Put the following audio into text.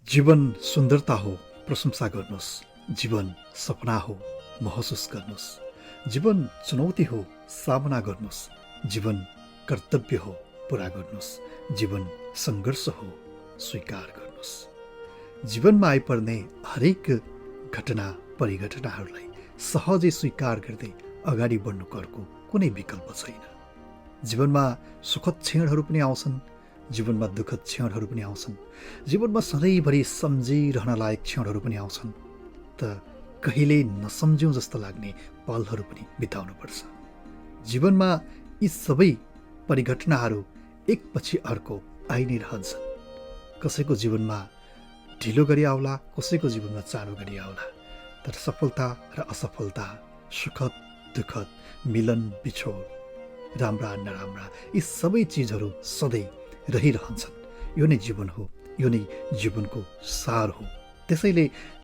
जीवन सुन्दरता हो, प्रशंसा गर्नुहोस्। जीवन सपना हो, महसुस गर्नुहोस्। जीवन चुनौती हो, सामना गर्नुहोस्। जीवन कर्तव्य हो, पुरा गर्नुहोस्। जीवन सङ्घर्ष हो, स्वीकार गर्नुहोस्। जीवनमा आइपर्ने हरेक घटना परिघटनाहरूलाई सहजै स्वीकार गर्दै अगाडि बढ्नुको अर्को कुनै विकल्प छैन। जीवनमा सुखद क्षणहरू पनि आउँछन्, जीवनमा दुःखद क्षणहरू पनि आउँछन्, जीवनमा सधैँभरि सम्झिरहन लायक क्षणहरू पनि आउँछन्, त कहिल्यै नसम्झौँ जस्तो लाग्ने पलहरू पनि बिताउनुपर्छ। जीवनमा यी सबै परिघटनाहरू एकपछि अर्को आइ नै रहन्छन्। कसैको जीवनमा ढिलो गरी आउला, कसैको जीवनमा चाँडो गरी आउला, तर सफलता र असफलता, सुखद दुःखद, मिलन बिछोड, राम्रा नराम्रा, यी सबै चिजहरू सधैँ रहिरहन्छन्। यो नै जीवन हो, यो नै जीवनको सार हो। त्यसैले